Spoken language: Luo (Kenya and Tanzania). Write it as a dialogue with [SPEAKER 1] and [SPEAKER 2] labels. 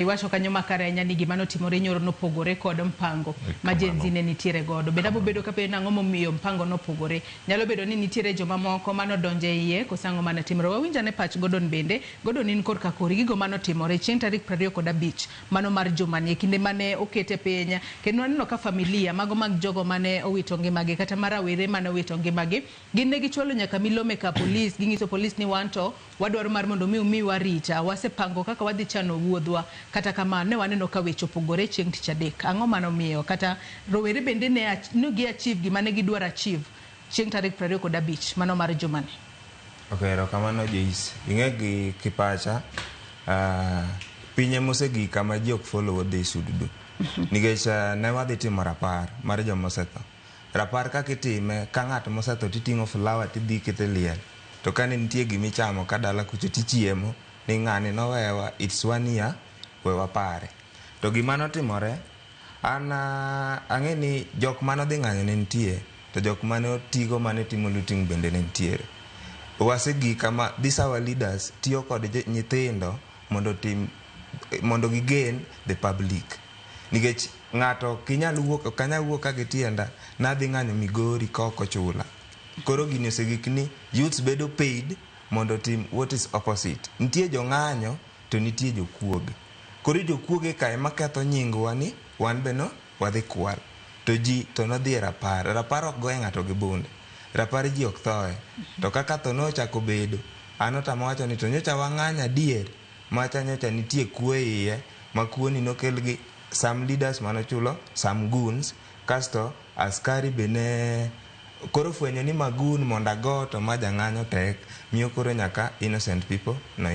[SPEAKER 1] Iwacho kanyo makare ahinya ni gima notimore nyoro nopogore kod mpango ma Gen Z ne nitiere godo. Bende abobedo ka penjo nang'o momiyo mpango nopogore. Nyalo bedo ni nitiere joma moko manodonjo e iye koso ang'o mane timore. Wawinj ane pach Gordon bende. Gordon in korka kori gigo manotimore chieng' tarik 25 mano mar jumani e kinde mane okete piny kendo waneno ka familia mago mag jogo mane owito ngimagi kata ma rawere mane owito ngimagi gin ne gichwalo nyaka milome ka polis ging'iso polis ni wanto Wadwaro mar mondo mi umiwa arita. Wasepango kaka wadhi chano wuodhwa. Kata kamano, ne waneno ka weche opogore chieng' tich adek. Ang'o mane omiyo kata rowere bende ne ne gi achieve gima ne gidwaro achieve chieng' tarik 25 mano mar jumani?
[SPEAKER 2] Ok, erokamano Joyce. Ing'e gi kipacha, uh, piny ema osegik kama ji ok follow what they should do. Nikech ne wadhi timo rapar mar joma osetho. Rapar kaka itime, ka ng'at mosetho titing'o flower tidhi iketo e liel. To kane nitie gima ichamo ka dala kucho tichiemo ni ng'ani nowewa it's one year we wapare. To gima notimore an ang'e ni jok mane odhi ng'anyo ne nitie to jok mane otigo mane timo looting bende ne nitiere. Wasegik kama these our leaders tiyo kod nyithindo mondo otim mondo gi gain the public. Nikech ng'ato ok inyal wuok ok anyal wuok ka gi tienda nadhi ng'anyo Migori ka ok ochula. Koro gini osegik ni youths bedo paid mondo otim what is opposite. Nitie jong'anyo to nitie jokuoge. Koro jokuoge ka ema ketho nyingwa ni wan be no wadhi kwal. To ji to nodhi e rapar. Rapar ok goye ng'ato gi bunde. Rapar ji ok thoe. To kaka tho nochako bedo, an otama wacho ni to nyocha wang'anyo adier macha nyocha nitie kuo e iye ma kuo ni nokel gi some leaders manochulo some goons kasto askari be ne koro fwenyo ni ma goon mondo ago to ma jang'anyo tek miyo koro nyaka innocent people no.